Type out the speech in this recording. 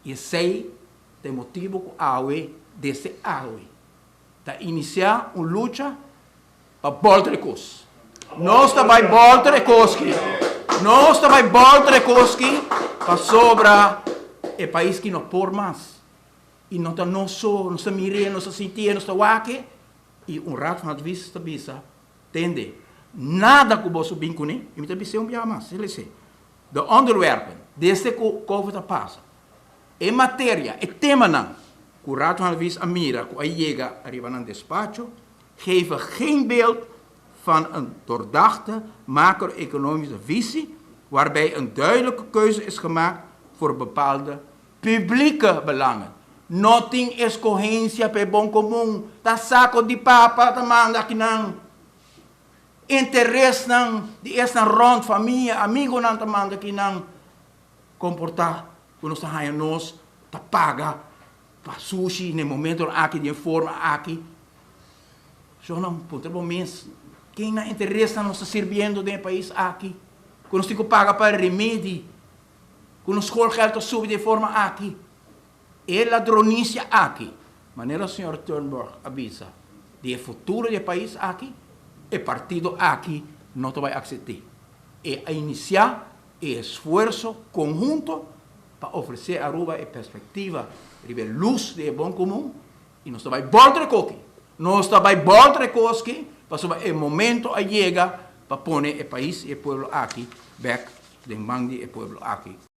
I esei ta e motibu ku awe, desde awe, ta inisiá un lucha pa bòlter e kos. Nos ta bai bòlter e kos ki. Nos ta bai bòlter e kos ki pasobra e pais ki no por mas. I no ta nos so, nos ta mir'é, nos ta sintié, nos ta wak e. I un Raad van Advies ta bisa, Tende, nada ku boso bin kuné, i mi ta bis'é un biaha mas, esei. De onderwerpen, desde ku Covid a pasa, e materia, e temanan ku Raad van Advies a mira ku a yega riba nan despacho, geven geen beeld van een doordachte macro-economische visie waarbij een duidelijke keuze is gemaakt voor bepaalde publieke belangen. No tin eskohensia pa e bon komun, ta sako di papa ta manda akinan. Interesnan di esnan rònt, famia, amigonan ta manda kinan komportá ku nos ta haña nos ta paga pa sushi na e momentonan aki den e forma aki. Shornan, puntra bo mes, ken nan interesnan nos ta sirbiendo den e pais aki ku nos tin ku paga pa remedi, ku nos schoolgeld ta subi den e forma aki? E ladronisia aki, manera señor Turnburg a bisa, di e futuro di e pais aki, e partido aki no ta bai aksept'é. E a inisiá e esfuerso konhunto pa ofresé Aruba e perspektiva riba e lus di e bon komun i nos ta bai bòlter e koki. Nos ta bai bòlter e koski pasobra e momento a yega pa pone e pais i e pueblo aki bèk den man di e pueblo aki.